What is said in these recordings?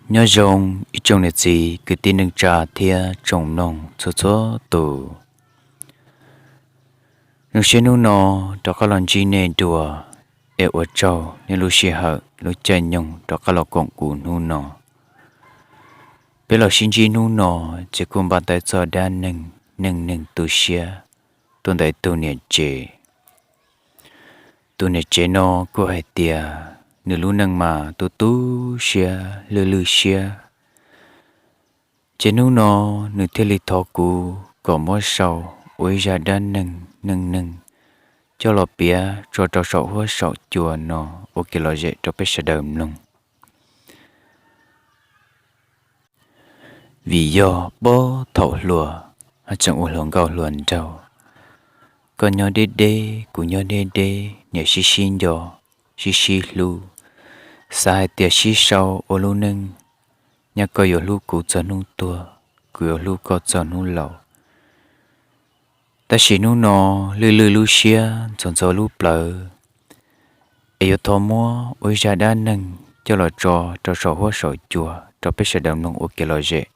Nyob zoo ib tsoom niam txiv kwv tij neej tsa thiab tsoom mloog txhua txhua tus. Zoo siab hnub no rov qab los ntsib nej dua, es ua tsaug nej lub sij hawm lub caij nyoog rov qab los koom kuv hnub no. Peb los sib ntsib hnub no ces kuj npaj tau txog dab neeg neej neeg tu siab tuaj ntawm tus niam tsev. Tus niam tsev no kuj hais tias nws lub neej mas tu tu siab lwj lwj siab. Ces hnub no nws thiaj li thov kuv kom muab sau ua ib zaj dab neeg neej neeg coj los piav tso rau saum huab saum cua no ua kev lom zem rau peb sawv daws mloog. Vim yog puag thaum hluas, haj tseem ua hluas nkauj hluas nraug. Koj nyob deb deb, kuv nyob deb deb, niam sib sib nco, sib sib hlub, xav hais tias sib sau ua lub neej, nyaj koj yuav hlub kuv txog hnub tuag, kuv yuav hlub koj txog hnub laus. Tab sis hnub no lwj lwj lub siab ntxhov ntxhov lub plawv, es yuav thov muab ua ib zaj dab neeg coj los tso rau saum huab saum cua rau peb sawv daws mloog ua kev lom zem.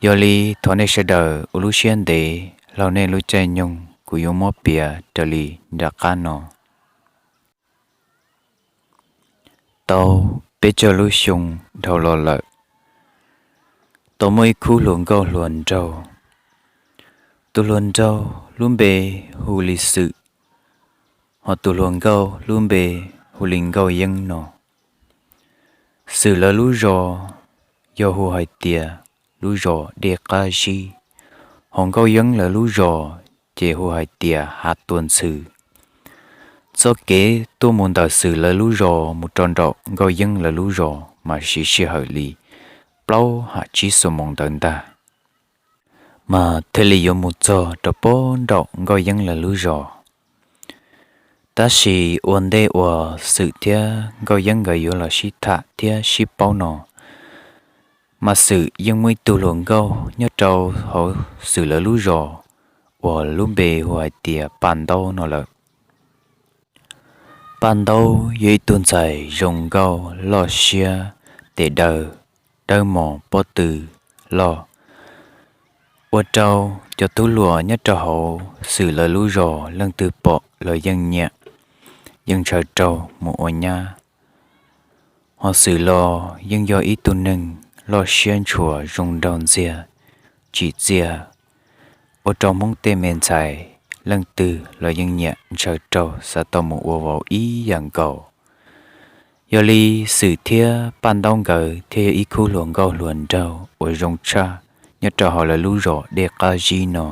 Yog li thov nej sawv daws ua lub siab ntev laug nej lub caij nyoog, kuv yuav muab piav raws li nram qab no. Tau peb caug lub xyoo dhau los lawm, tau muaj ib khub hluas nkauj hluas nraug. Tus hluas nraug lub npe hu li Xwm, hos tus hluas nkauj lub npe hu li Nkauj Yeeb no. Xwm lawv lub zos yog hu hais tias lub zos Dej Qab Zib, hos Nkauj Yeeb lawv lub zos ces hu hais tias Hav Tua Ntxhw. Txoj kev tuaj mus ntawm Xwm lawv lub zos mus rau nraum Nkauj Yeeb lawv lub zos mas siv sij hawm li plaub ham tsib xuab moos ntawd ntag, mas thiaj li yuav mus txog rau puag nraum Nkauj Yeeb lawv lub zos. Tab sis ua ntej uas Xwm thiab Nkauj Yeeb nkawd yuav los sib tham thiab sib paub no, mas Xwm yeej muaj ib tug hluas nkauj nyob rau hauv Xwm lawv lub zos uas lub npe hu hais tias Paj Ntaub no lawm. Paj Ntaub yog ib tug ntxhais zoo nkauj loj siab, tes daw, dawb mos pob tw loj, ua rau cov tub hluas nyob rau hauv Xwm lawv lub zos leej twg pom los yeej nyiam, yeej ntshaw raug mus ua nyab. Hos Xwm los yeej yog ib tug neeg loj siab ntshua zoo nraug ntxiag, tsim txiaj, ua rau Hmoob tej me ntxhais leej twg los yeej nyiam ntshaw raug xav tau mus ua vauv ib yam nkaus. Yog li Xwm thiab Paj Ntaub nkawd thiaj yog ib khub hluas nkauj hluas nraug uas zoo tshaj nyob rau hauv lawv lub zos Dej Qab Zib no,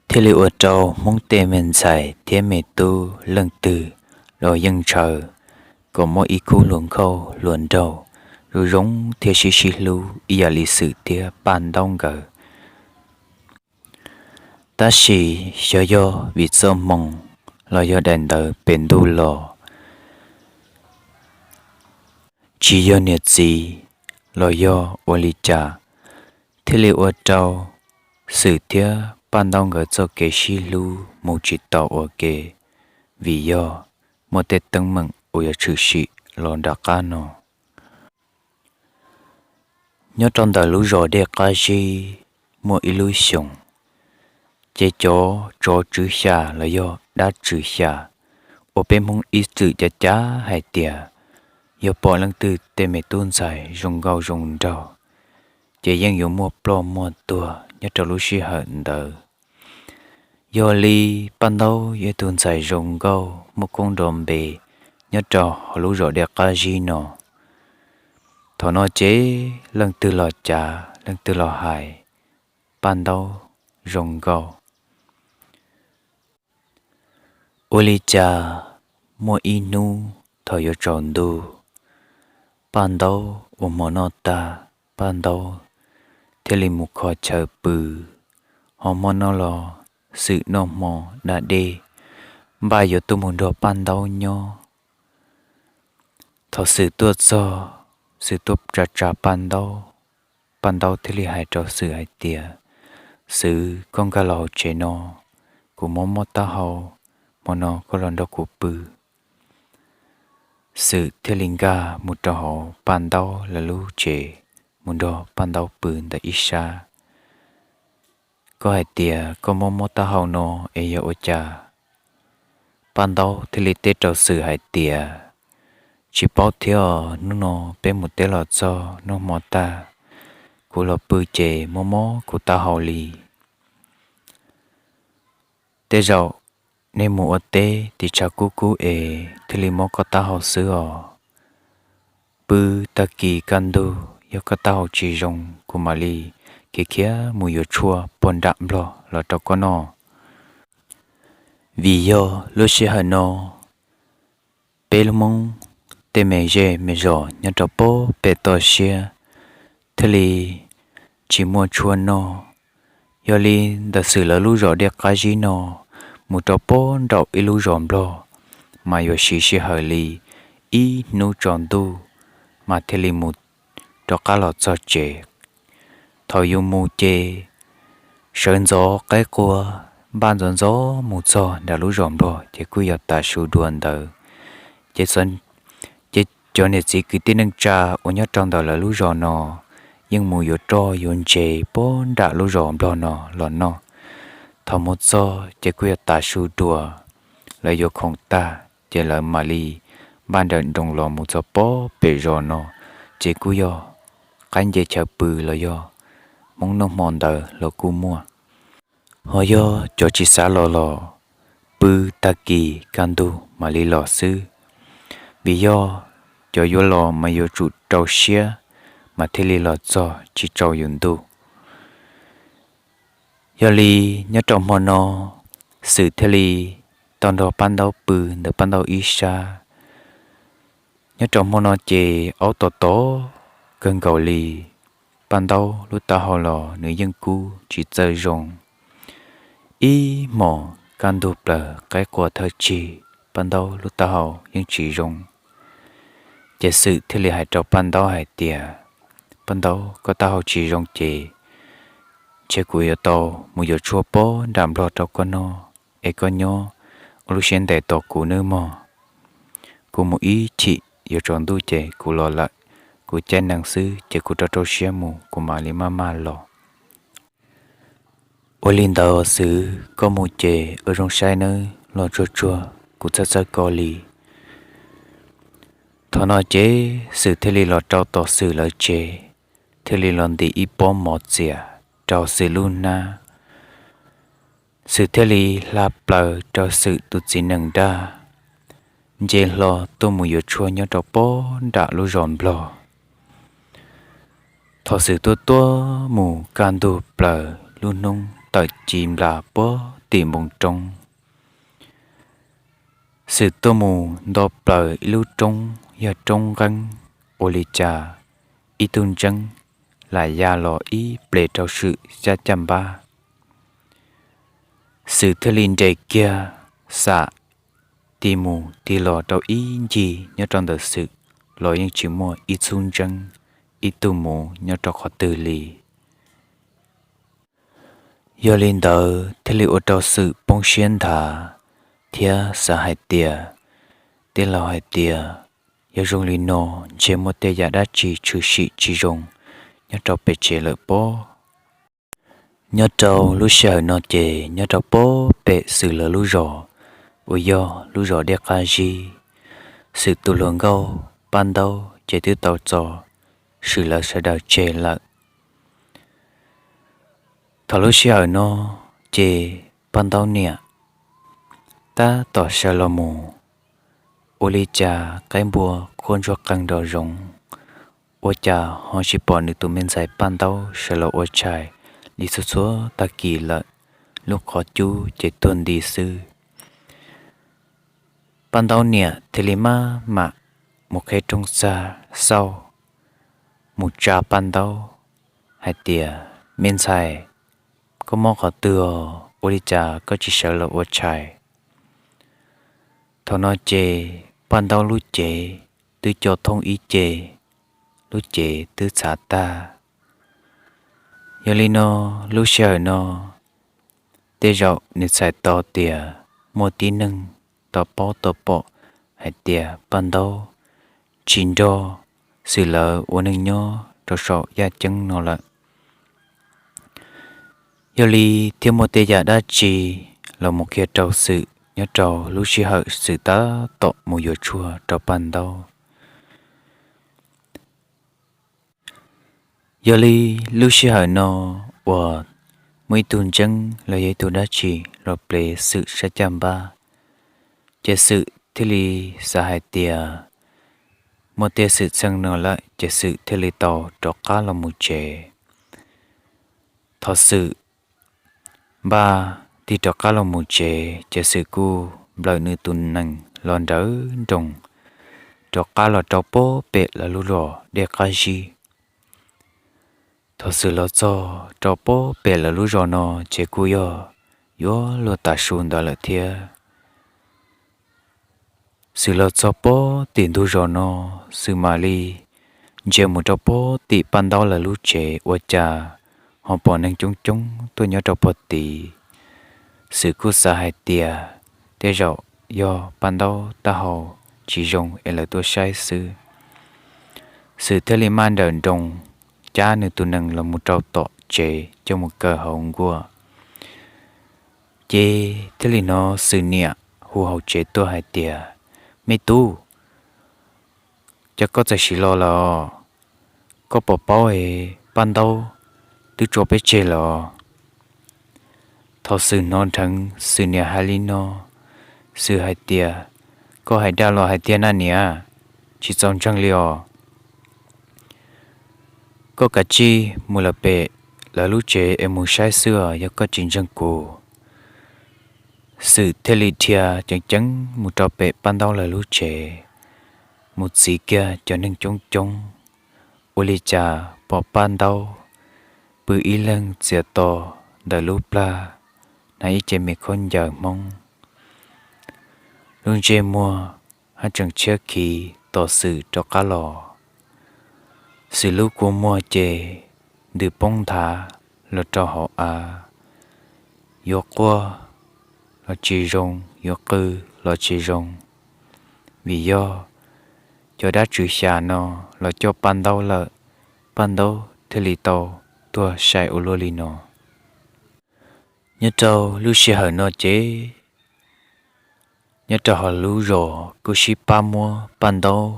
thiaj li ua rau Hmoob tej me ntxhais thiab me tub leej twg los yeej ntshaw kom muaj ib khub hluas nkauj hluas nraug zoo zoo thiab sib sib hlub ib yam li Xwm thiab Paj Ntaub nkawd. Tab sis xyov yog vim txoj hmoo los yog daim ntawv pem ntuj los, tsis yog niam txiv los yog ua li cas, thiaj li ua rau Xwm thiab Paj Ntaub nkawd txoj kev sib hlub mus tsis tau ua ke, vim yog muaj tej teeb meem uas yuav tshwm sim los nram qab no. Nyob rau ntawm lub zos Dej Qab Zib muaj ib lub xyoos, ces cov tsov tswv xya los yog dab tswv xya uas peb Hmoob ib txwm cav cav hais tias yog pom leej twg tej me tub ntxhais zoo nkauj zoo nraug, ces yeej yuav muaj ploj muaj tuag nyob rau lub sij hawm ntawd. Yog li Paj Ntaub yog tus ntxhais zoo nkauj muaj koob nrov npe nyob rau hauv lub zos Dej Qab Zib no. Thaum no ces leej twg los cav leej twg los hais, Paj Ntaub zoo nkauj. Ua li cas muaj ib hnub thaum yuav tsaus ntuj, Paj Ntaub ua hmo noj tag, Paj Ntaub thiaj li mus kho chaw pw. Ho hmo no los Xwm noj hmo da dej, npaj yuav tuaj mus nrog Paj Ntaub nyob. Thaum Xwm tuaj txog, Xwm tuaj tsa tsa Paj Ntaub, Paj Ntaub thiaj li hais rau Xwm hais tias, Xwm, koj nkag los hauv tsev no, kuv muab mob taub hau, hmo no koj los nrog kuv pw. Xwm thiaj li nkag mus rau hauv Paj Ntaub lawv lub tsev, mus nrog Paj Ntaub pw ntawm ib sab. Koj hais tias koj mob mob taub hau no es yog ua cas? Paj Ntaub thiaj li teb rau Xwm hais tias, tsis paub thiab os, hnub no peb mus teb los txog noj hmo tag, kuv los pw ces mob mob kuv taub hau li. Tej zaum nej mus ua teb tiv tshav kub kub es thiaj li mob koj taub hau xwb os. Pw tag kis kaj ntug, yog koj taub hau tsis zoo kuv mam li khiav khiav mus yuav tshuaj poj nram Nplog los rau koj noj. Vim yog lub sij hawm no peb lub Hmoob tej me zej me zos nyob rau pem toj siab thiaj li tsis muaj tshuaj noj. Yog li ntawm Xwm lawv lub zos Dej Qab Zib no mus rau pem nraum ib lub zos Nplog mas yuav siv sij hawm li ib hnub tsaus ntuj mas thiaj li mus rov qab los txog tsev. Thaum yus mus ces sawv ntxov qaib qua, npaj ntxov ntxov mus txog nram lub zos Nplog ces kuj yog tav su dua ntawd. Ces, ces cov niam txiv kwv tij neej tsa uas nyob rau ntawm lawv lub zos no yeej mus yuav roj yuav ntses pem nram lub zos Nplog no los noj. Thaum mus txog ces kuj yog tav su dua, lawv yuav khoom tag ces lawv mam li npaj nrawm nroos los mus txog pem zos no, ces kuj yog qaib nce chaw pw los yog Hmoob noj hmo ntawd los kuj muaj. Ho yog cov tsis xav los los pw tag kis kaj ntug mam li los xwb. Vim yog cov yuav los mas yuav tsum rau siab mas thiaj li los txog tsis tsaus yus ntuj. Yog li nyob rau hmo no Xwm thiaj li tau nrog Paj Ntaub pw ntawm Paj Ntaub ib sab. Nyob rau hmo no ces aub tom tom kawg nkaus li. Paj Ntaub lub taub hau los nws yeej kub tsis txawj zoo. Ib hmos kaj ntug plaws qaib qua thawj tsig, Paj Ntaub lub taub hau yeej tsis zoo. Ces Xwm thiaj li hais rau Paj Ntaub hais tias, Paj Ntaub, koj taub hau tsis zoo ces ntshe kuv yuav tau mus yuav tshuaj pem nram Nplog rau koj noj, es koj nyob ua lub siab ntev tos kuv nawb mog. Kuv mus ib chim yuav tsaus ntuj ces kuv los lawm. Kuv caij nees xwb ces kuv rau rau siab mus kuv mam li maj maj los. Ua li ntawd Xwm, koj mus ces ua zoo saib nawb, los tsuag tsuag kuv txhawj txhawj koj li. Thaum no ces Xwm thiaj li los rau tom Xwm lawv tsev, thiaj li los ntim ib pob mov txias rau Xwm lub hnab. Xwm thiaj li hla plaws rau Xwm tus txiv nees daj, nce hlo tuaj mus yuav tshuaj nyob rau pem nram lub zos Nplog. Thaum Xwm tuaj tuaj mus kaj ntug plaws lub hnub tawm ci nplas puag tim npoo roob. Xwm tuaj mus nto plaws ib lub roob yog roob nqeeb, ua li cas ib tug ntseeb lam ya los ib ples rau Xwm xyab caj npab. Xwm thiaj li nres kiag xam tig mus tig los rau ib ncig nyob rau ntawm Xwm los yeej tsis muaj ib txhub ntseeb ib tug muv nyob rau qhov twg li. Yog li ntawd thiaj li ua rau Xwm poob siab nthav thiab xav hais tias, tij laug hais tias yog zoo li no ntshe muaj tej yam dab tsi tshwm sim tsis zoo nyob rau pem tsev lawm pob. Nyob rau lub sij hawm no ces nyob rau pem Xwm lawv lub zos uas yog lub zos Dej Qab Zib, Xwm tus hluas nkauj Paj Ntaub ces twb tau tso Xwm lawv sawv daws tseg lawm. Thaum lub sij hawm no ces Paj Ntaub niam tab tom sawv los mus, ua li cas qaib npua quaj ntsuag qeeg nrov zoov, ua cas ho tsis pom nws tus me ntxhais Paj Ntaub sawv los ua tshais li txhua txhua tag kis lawm, lub qhov cub ces tuag nti xwb. Paj Ntaub niam thiaj li maj mam mus qhib rooj txag xauj, mus tsa Paj Ntaub hais tias, me ntxhais, koj mob qhov twg os? Ua li cas koj tsis sawv los ua tshais? Thaum no ces Paj Ntaub lub cev twb co thooj ib ce, lub cev twb txhav tag. Yog li no, lub sij hawm no tej zaum nws txhais tau tias muaj tib neeg tau paub tau pom hais tias Paj Ntaub tsis nrog Xwm lawv ua neej nyob rau saum yaj ceeb no lawm. Yog li thiaj muaj tej yam dab tsi los mus qhia rau Xwm nyob rau lub sij hawm Xwm tab tom mus yuav tshuaj rau Paj Ntaub. Yog li lub sij hawm no uas muaj ib tug ntseeb los yog ib tug dab tsi los plev Xwm sab caj npab, ces Xwm thiaj li xav hais tias muaj tej xwm txheej no lawm ces Xwm thiaj li tau rov qab los mus tsev. Thaum Xwm npaj tig rov qab los mus tsev ces Xwm kuj nplawm nws tus nees los nrawv nroos rov qab los rau pob pem lawv lub zos Dej Qab Zib. Thaum Xwm los txog rau pob pem lawv lub zos no ces kuj yog yuav luag tav su ntawd lawm thiab. Xwm los txog pob tim ntug zos no, Xwm mam li ntsia mus rau pob tim Paj Ntaub lawv lub tsev ua cas ho pom neeg coob coob tuaj nyob rau pob tid. Xwm kuj xav hais tias tej zaum yog Paj Ntaub taub hau tsis zoo es lawv tuaj saib xwb. Xwm thiaj li maj nrawm nroos cab nws tus nees los mus rau tom tsev coj mus kaw hauv nkuaj. Ces thiaj li hnov Xwm niam hu hauv tsev tuaj hais tias, Me tub, cas koj txawm sim los lawm? Koj puas paub es Paj Ntaub twb tso peb tseg lawm? Thaum Xwm hnov dheev Xwm niam hais li no, Xwm hais tias, Koj hais dag los hais tiag na niam, tsis txaus ntseeg li os. Koj kav tsij mus lawm pem lawv lub tsev es mus saib xwb os, yog koj tsis ntseeg kuv. Xwm thiaj li dhia ceev ceev mus rau pem Paj Ntaub lawv lub tsev, mus txis kiag cov neeg coob coob, ua li cas pom Paj Ntaub pw ib leeg txias to ntawm lub plag, hnav ib ce me khaub ncaws Hmoob, lub ntsej muag haj tseem tshiab khiv tos Xwm rov qab los. Xwm lub kua muag ces ntws poob nthav los rau hauv av, yuav quaj los tsis zoo, yuav qw los tsis zoo, vim yog cov dab tswv xya no los coj Paj Ntaub lawm, Paj Ntaub thiaj li tau tuag sai ua luaj li no. Nyob rau lub sij hawm no ces nyob rau hauv lub zos kuj sib pab muab Paj Ntaub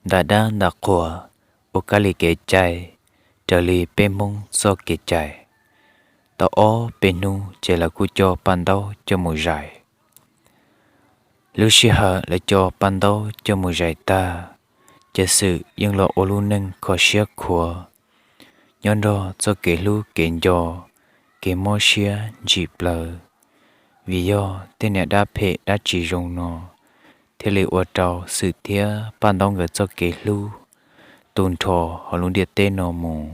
nta dab nta qhua ua kab li kev cai raws li peb Hmoob txoj kev cai. Tau ob peb hnub ces lawv kuj coj Paj Ntaub coj mus zais. Lub sij hawm lawv coj Paj Ntaub coj mus zais tag, ces Xwm yeej los ua lub neej kho siab khuav, nyob nrog txoj kev hlub kev nco, kev mob siab ntsim plaws, vim yog tej niam dab phem dab tsis zoo no thiaj li ua rau Xwm thiab Paj Ntaub nkawd txoj kev hlub tu nrho hauv lub ntiaj teb no mus.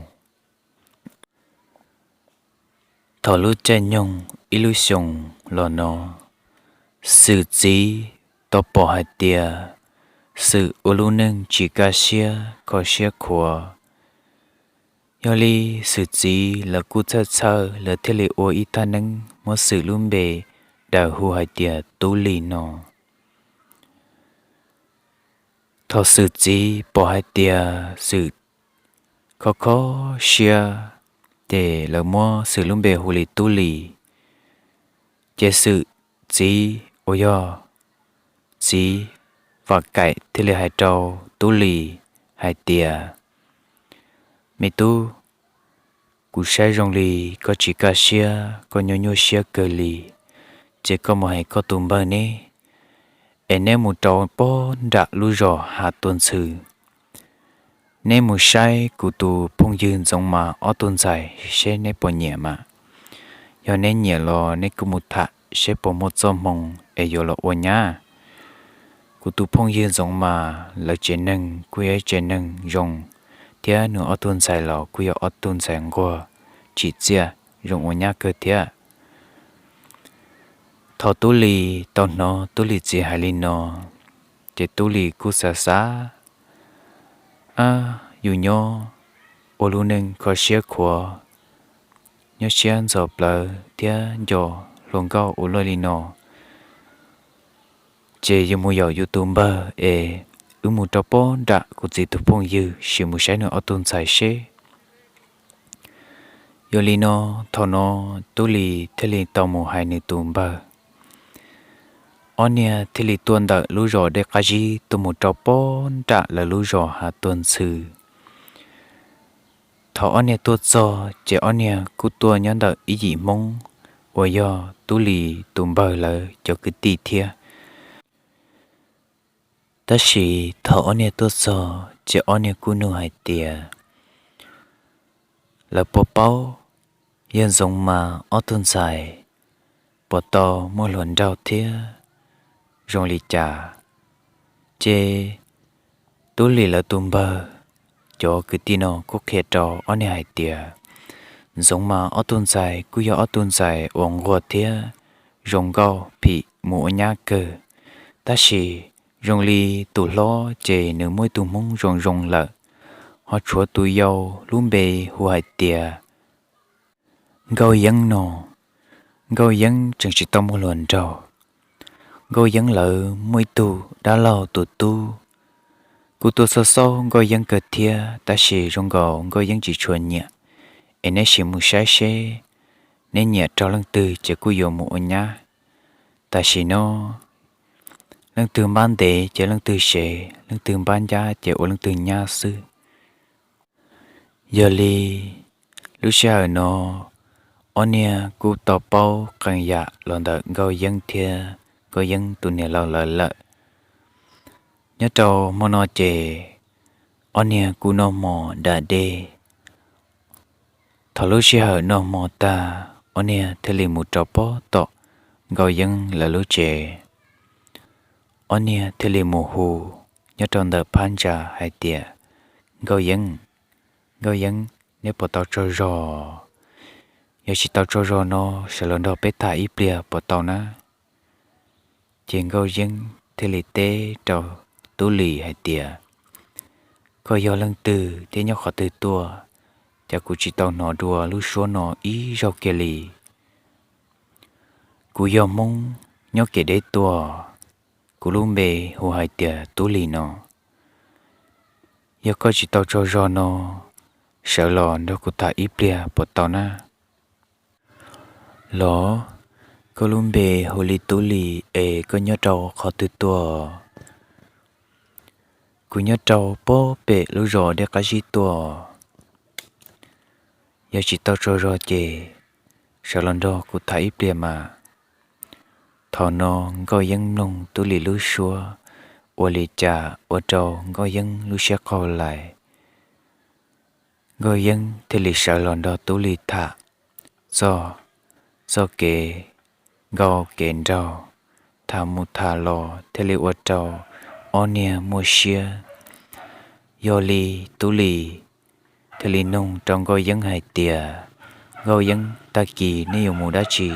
Thaum lub caij nyoog ib lub xyoos los no, Xwm txiv tau pom hais tias Xwm ua lub neej tsis kaj siab kho siab khuav. Yog li Xwm txiv lawv kuj txhawj txhawj, lawv thiaj li ua ib thaj neeb muab Xwm lub npe daws hu hais tias Tub Lis no. Thaum Xwm txiv pom hais tias Xwm kho kho siab, ces lawv muab Xwm lub npe hu li Tub Lis. Ces Xwm txiv uas yog txiv Vam Kaim thiaj li hais rau Tub Lis hais tias, Me tub, kuv saib zoo li koj tsis kaj siab, koj nyuaj nyuaj siab kawg li, ces koj mus hais koj tus npawg neb, es neb mus rau pob nram lub zos Hav Tuam Ntxhw. Neb mus saib kuv tus phooj ywg Ntxoov Mas ob tug ntxhais seb neb puas nyiam mas. Yog neb nyiam los neb kuj mus tham seb puas muaj txoj hmoo es yuav los ua nyab. Kuv tus phooj ywg Ntxoov Mas lawv tsev neeg kuj yog ib tsev neeg zoo, thiab nws ob tug ntxhais los kuj yog ob tug ntxhais nquag tsim txiaj zoo ua nyab kawg thiab. Thaum Tub Lis tau hnov Tub Lis txiv hais li no, ces Tub Lis kuj xav xav, Ab, yus nyob ua lub neej kho siab khuav, nyob siab ntxhov plawv thiab nco hluas nkauj ua luaj li no, ces yus mus yaum yus tus npawg es wb mus rau pob nram kuv txiv tus phooj ywg sim mus saib nws ob tug ntxhais seb. Yog li no, thaum no Tub Lis thiaj li tau mus hais nws tus npawg. Ob niag thiaj li tuaj ntawm lub zos Dej Qab Zib tuaj mus rau pob nram lawv lub zos Hav Tuag Ntxhw. Thaum ob niag tuaj txog ces ob niag kuj tuaj nyob ntawm ib yim Hmoob uas yog Tub Lis tus npawg lawv cov kwv tij thiab. Tab sis thaum ob niag tuaj txog ces ob niag kuj nug hais tias lawv puas paub yawg Ntxoov Mas ob tug ntxhais puas tau muaj hluas nraug thiab zoo li cas. Ces Tub Lis lawv tus npawg cov kwv tij no kuj qhia rau ob niag hais tias Ntxoov Mas ob tug ntxhais kuj yog ob tug ntxhais uas nquag thiab zoo nkauj phim mus ua nyab kawg. Tab sis zoo li tus hlob ces nws muaj ib tug hmoob zoo zoo lawm, ho tshuav tus yau lub npe hu hais tias Nkauj Yeeb no. Nkauj Yeeb tseem tsis tau muaj hluas nraug. Nkauj Yeeb lawv muaj ib tug dab laug tus tub kuj tuaj xauj xauj Nkauj Yeeb kawg thiab, tab sis zoo nkaus Nkauj Yeeb tsis tshua nyiam. Es neb sim mus saib seb neb nyiam rau leej twg ces kuj yuav mus ua nyab. Tam sim no leej twg npab ntev ces leej twg sev, leej twg npab ncab ces ua leej twg nyab xwb. Yog li lub sij hawm no ob niag kuj tau paub qee yam los ntawm Nkauj Yeeb thiab Nkauj Yeeb tus niam laus lawv lawm. Nyob rau hmo no ces ob niag kuj noj hmo da dej. Thaum lub sij hawm noj hmo tag, ob niag thiaj li mus rau pob tom Nkauj Yeeb lawv lub tsev. Ob niag thiaj li mus hu nyob rau ntawm phab ntsa hais tias, Nkauj Yeeb, Nkauj Yeeb, neb puas tau tsaug zog? Yog tsis tau tsaug zog no, sawv los nrog peb tham ib pliag puas tau na? Ces Nkauj Yeeb thiaj li teb rau Tub Lis hais tias, Koj yog leej twg thiab nyob qhov twg tuaj, cas kuv tsis tau hnov dua lub suab no ib zaug kiag li? Kuv yog Hmoob nyob kev deb tuaj, kuv lub npe hu hais tias Tub Lis no. Yog koj tsis tau tsaug zog no, sawv los nrog kuv tham ib pliag puas tau na? Los, koj lub npe hu li Tub Lis es koj nyob rau qhov twg tuaj? Kuv nyob rau pob pem lub zos Dej Qab Zib tuaj. Yog tsis tau tsaug zog ces sawv los nrog kuv tham ib pliag mas. Thaum no Nkauj Yeeb mloog Tub Lis lub suab ua li cas ua rau Nkauj Yeeb lub siab qaug lais. Nkauj Yeeb thiaj li sawv los nrog Tub Lis tham txog txoj kev nkauj kev nraug, tham mus tham los thiaj li ua rau ob niag muaj siab. Yog li Tub Lis thiaj li nug rau Nkauj Yeeb hais tias, Nkauj Yeeb, tag kis nej yuav mus dab tsi?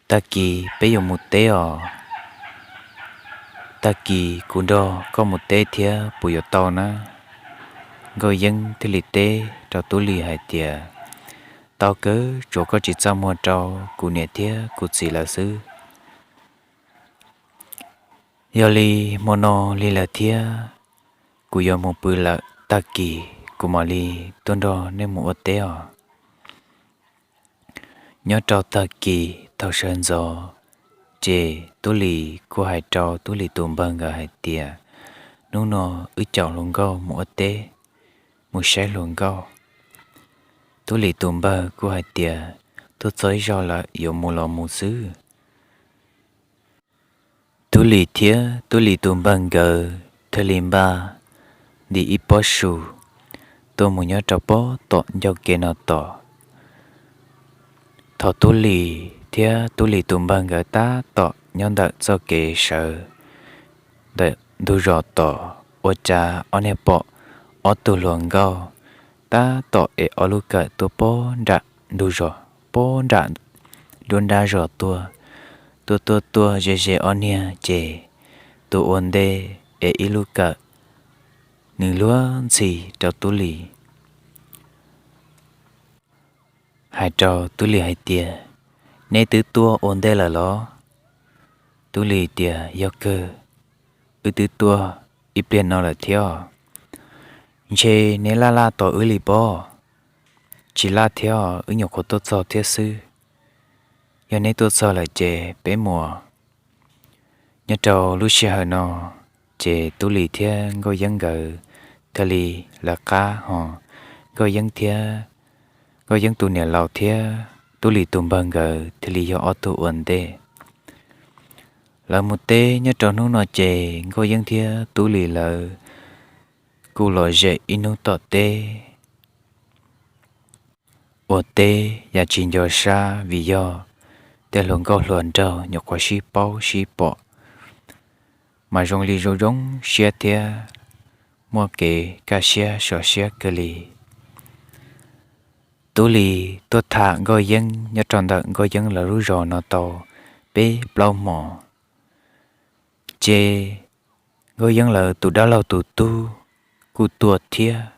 Tag kis peb yuav mus teb os. Tag kis kuv nrog koj mus teb thiab puas yuav tau na? Nkauj Yeeb thiaj li teb rau Tub Lis hais tias, Tau kawg, tsuav koj tsis txaj muag rau kuv niam thiab kuv txiv lawv xwb. Yog li hmo no li lawm thiab, kuv yuav mus pw lawm, tag kis kuv mam li tuaj nrog nej mus ua teb os. Nyob rau tag kis thaum sawv ntxov, ces Tub Lis kuj hais rau Tub Lis tus npawg nkawd hais tias, Hnub no wb caum hluas nkauj mus ua teb, mus saib hluas nkauj. Tub Lis tus npawg kuj hais tias, Tuaj txog ib zaug lawm, yuav mus los mus xwb. Tub Lis thiab Tub Lis tus npawg nkawd thiaj li npaj ntim ib pob su tuaj mus nyob rau pob tom ncauj kev no tos. Thaum Tub Lis thiab Tub Lis tus npawg nkawd tab tom nyob ntawm txoj kev sawv ntawm ntug zos tos, ua cas ob niag pom ob tug hluas nkauj tab tom ev ob lub kawm tuaj pob nram ntug zos, pob nram nruab nrab zos tuaj. Tuaj tuaj tuaj ze ze ob niag ces tus ua ntej ev ib lub kawm, nws luag ntxhi rau Tub Lis, hais rau Tub Lis hais tias, Neb twb tuaj ua ntej lawm los? Tub Lis tias, Yog kawg. wb twb tuaj ib pliag no lawm thiab. Ntshe neb laj laj tos wb li pob. Tsis laj thiab, wb nyuam qhuav tuaj txog thiab xwb. Yog neb tuaj txog lawm ces peb mus. Nyob rau lub sij hawm no, ces Tub Lis thiab Nkauj Yeeb nkawd thiaj li lawv qab ho Nkauj Yeeb thiab Nkauj Yeeb tus niam laus thiab Tub Lis tus npawg nkawd thiaj li yog ob tug ua ntej. Lawv mus teb nyob rau hnub no ces Nkauj Yeeb thiab Tub Lis lawv kuj los zem ib hnub tom teb ua teb yam tsis nco sab vim yog tej hluas nkauj hluas nraug nyuam qhuav sib paub sib pom, mas zoo li zoo zoo siab thiab muaj kev kaj siab so siab kawg li. Tub Lis tuaj tham Nkauj Yeeb nyob rau ntawm Nkauj Yeeb lawv lub zos no tau peb plaub hmos, ces Nkauj Yeeb lawv tus dab laug tus tub kuj tuaj thiab.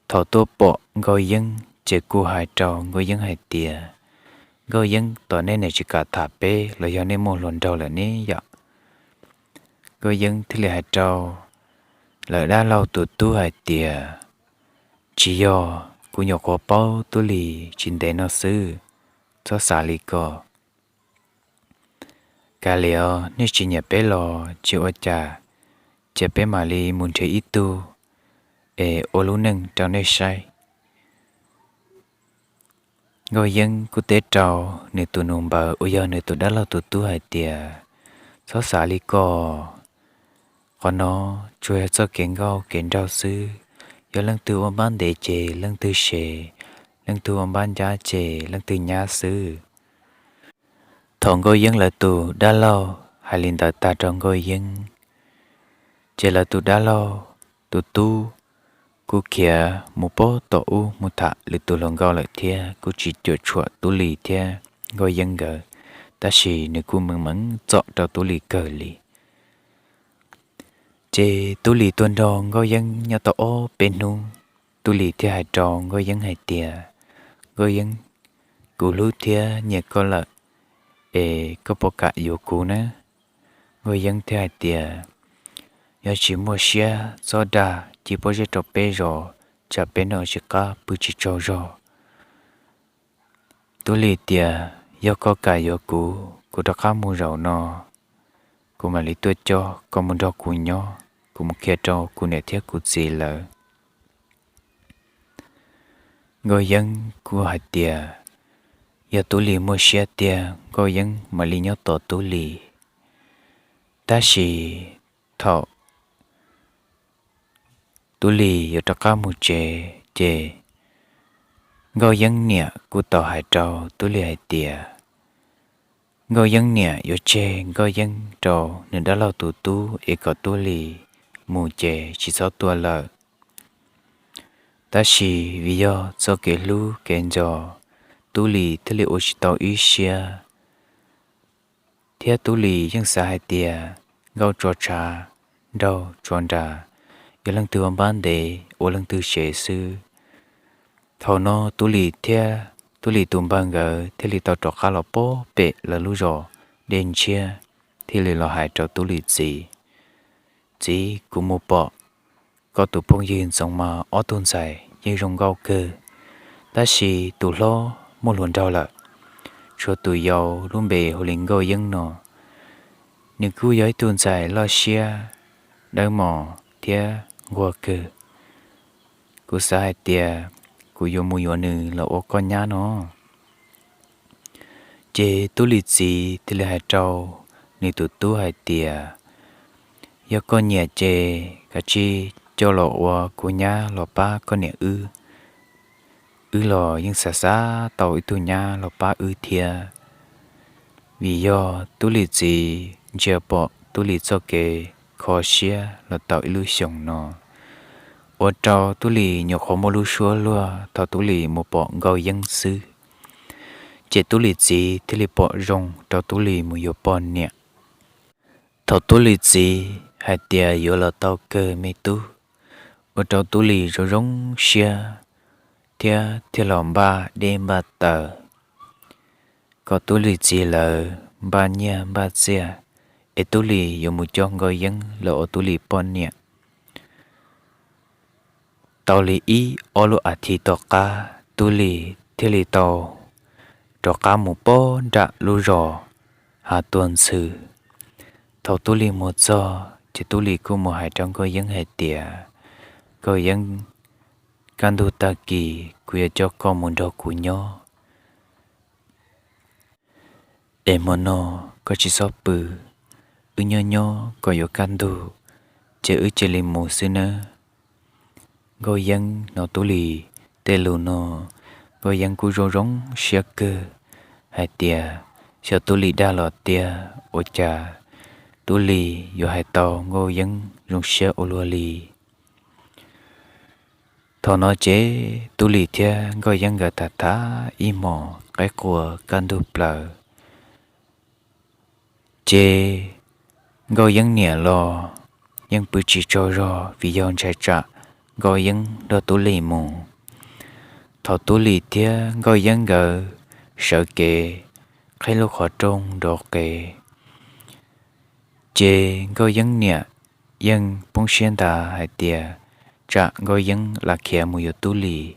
Thaum tuaj pom Nkauj Yeeb ces kuj hais rau Nkauj Yeeb hais tias, Nkauj Yeeb, tos nej niam tsis kam tham peb los yog nej muaj hluas nraug lawm ne yom? Nkauj Yeeb thiaj li hais rau lawv dab laug tus tub hais tias, Tsis yog, kuv nyuam qhuav paub Tub Lis tsis ntev no xwb, txhob xav li ko. Kav liam, nej tsis nyiam peb los tsis ua cas, cia peb mam li mus nrhiav ib tug es ua lub neej rau nej saib. Nkauj Yeeb kuj teb rau nws tus nus npawg uas yog nws tus dab laug tus tub hais tias, Txhob xav li ko, qhov no tsuas yog txoj kev nkauj kev nraug xwb. Yog leej twg ua npab ntev ces leej twg sev, leej twg ua npab ncab ces leej twg nyab xwb. Thaum Nkauj Yeeb lawv tus dab laug hais li ntawd tag rau Nkauj Yeeb, ces lawv tus dab laug tus tub kuj khiav mus pab tom ub mus tham lwm tus hluas nkauj lawm thiab kuj tsis cuam tshuam Tub Lis thiab Nkauj Yeeb nkawd, tab sis nws kuj mees mees txom rau Tub Lis kawg li. Ces Tub Lis tuaj nrog Nkauj Yeeb nyob tau ob peb hnub, Tub Lis thiaj hais rau Nkauj Yeeb hais tias, Nkauj Yeeb, kuv hlub thiab nyiam koj lawm, es koj puas kam yuav kuv na? Nkauj Yeeb thiaj hais tias, Yog tsis muaj siab txhob dag, cia pob zeb rau peb zos, tsam peb noj tsis qab pw tsis tsaug zog. Tub Lis tias, Yog koj kam yuav kuv, kuv rov qab mus zaum no, kuv mam li tuaj coj koj mus nrog kuv nyob, kuv mus qhia rau kuv niam thiab kuv txiv lawv. Nkauj Yeeb kuj hais tias yog Tub Lis muaj siab tiag Nkauj Yeeb mam li nyob tos Tub Lis. Tab sis thaum Tub Lis yuav rov qab mus tsev ces Nkauj Yeeb niam kuj tau hais rau Tub Lis hais tias Nkauj Yeeb niam yuav tseg Nkauj Yeeb rau nws dab laug tus tub es kom Tub Lis mus ces tsis txhob tuaj lawm. Tab sis vim yog txoj kev hlub kev nco, Tub Lis thiaj li ua tsis tau ib siab. Thiab Tub Lis yeej xav hais tias nkauj tso tshav, nraug tso nras, yog leej twg ua npab ntev ua leej twg tsev xwb. Thaum no Tub Lis thiab Tub Lis tus npawg nkawd thiaj li tau rov qab los pem lawv lub zos Dej Ntshiab, thiaj li los hais rau Tub Lis txiv, Txiv, kuv mus pom koj tus phooj ywg Ntxoov mas ob tug ntxhais yeej zoo nkauj kawg, tab sis tus hlob muaj hluas nraug lawm. Tshuav tus yau lub npe hu li Nkauj Yeeb no, nws kuj yog ib tug ntxhais loj siab, dawb mos thiab nquag kawg. Kuv xav hais tias kuv yuav mus yuav nws los ua koj nyab no. Ces Tub Lis txiv thiaj li hais rau nws tus tub hais tias, Yog koj nyiam ces kav tsij coj los ua kuv nyab los pab koj niam wb. Wb los yeej xav xav tau ib tug nyab los pab wb thiab. Vim yog Tub Lis txiv ntsia pom Tub Lis txoj kev kho siab los tau ib lub xyoos no, ua rau Tub Lis nyuam qhuav muaj lub suab luag thaum Tub Lis mus pom Nkauj Yeeb xwb. Ces Tub Lis txiv thiaj li pom zoo rau Tub Lis mus yuav poj niam. Thaum Tub Lis txiv hais tias yuav los tau kawg me tub, ua rau Tub Lis zoo zoo siab thiab thiaj los npaj dej npaj taws kom Tub Lis txiv lawv npaj nyiaj npaj txiaj es Tub Lis yuav mus coj Nkauj Yeeb los ua Tub Lis poj niam. Tau li ib ob lub as thiv tom qab, Tub Lis thiaj li tau rov qab mus pog nram lub zos Hav Tuag Ntxhw. Thaum Tub Lis mus txog ces Tub Lis kuj mus hais rau Nkauj Yeeb hais tias, Nkauj Yeeb, kaj ntug tag kis kuv yuav coj koj mus nrog kuv nyob. Es hmo no koj tsis txhob pw, wb nyob nyob kom yuav kaj ntug, ces wb cia li mus xwb nawb. Nkauj Yeeb hnov Tub Lis tej lus no, Nkauj Yeeb kuj zoo zoo siab kawg hais tias, xyov Tub Lis dag los tiag, ua cas Tub Lis yuav hais tau Nkauj Yeeb zoo siab ua luaj li. Thaum no ces Tub Lis thiab Nkauj Yeeb nkawd tham tham ib hmos qaib qua kaj ntug plaws. Ces Nkauj Yeeb niam los yeej pw tsis tsaug zog vim yog ntshai tsam Nkauj Yeeb nrog Tub Lis mus. Thaum Tub Lis thiab Nkauj Yeeb nkawd sawv kev qhib lub qhov rooj nrov qees, ces Nkauj Yeeb niam yeej poob siab nthav hais tias tsam Nkauj Yeeb lam khiav mus yuav Tub Lis.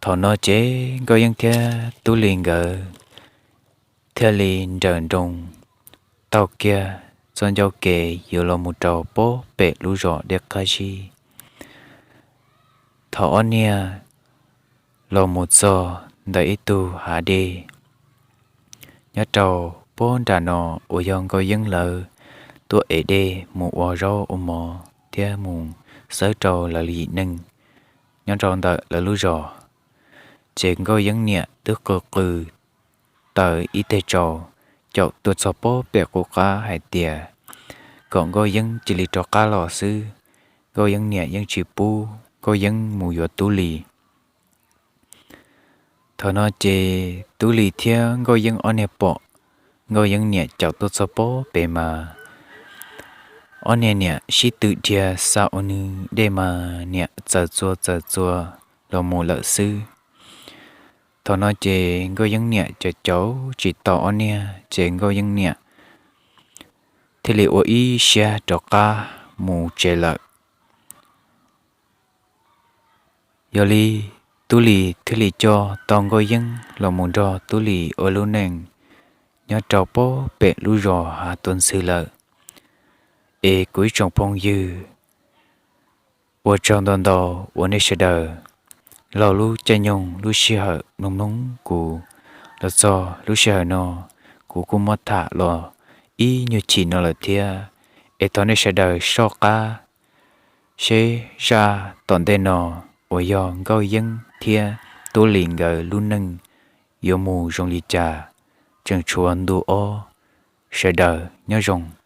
Thaum no ces Nkauj Yeeb thiab Tub Lis nkawd thiaj li nrawm nroos taug kiag txoj ncauj kev yuav los mus rau pog pem lub zos dej qab zib. Thaum ob niag los mus txog ntawm ib tug hav dej nyob rau pog nram no uas yog Nkauj Yeeb lawv tuaj ev dej mus ua zaub ua mov thiab mus xawb rau lawv li yim neej nyob rau ntawm lawv lub zos, ces Nkauj Yeeb niam twb qw qw taws ib teg tsaus caum tuaj txog pog pem qub qab hais tias kom Nkauj Yeeb cia li rov qab los xwb, Nkauj Yeeb niam yeej tsis pub Nkauj Yeeb mus yuav Tub Lis. Thaum no ces Tub Lis thiab Nkauj Yeeb ob niag pom Nkauj Yeeb niam caum tuaj txog pog pem mas ob niag niam sib tw dhia xa ua nws dej mas niam txaws txua txaws txua los mus lawm xwb. Thaum no ces Nkauj Yeeb niam caum caum tsis tau ob niag ces Nkauj Yeeb niam thiaj li ua ib siab rov qab mus tsev lawm. Yog li Tub Lis thiaj li coj tau Nkauj Yeeb los mus nrog Tub Lis ua lub neej nyob rau pog pem lub zos Hav Tuag Ntxhw lawm. Es kuv ib tsoom phooj ywg, ua tsaug ntau ntau uas nej sawv daws laug lub caij nyoog lub sij hawm mloog mloog kuv los txog lub sij hawm no. Kuv kuj muab tham los ib nyuag chim no lawm thiab, es thov nej sawv daws soj qab seb zaj tom ntej no uas yog Nkauj Yeeb thiab Tub Lis nkawd lub neej yuav mus zoo li cas. Tseem tshuav ntu ob, sawv daws nyob zoo.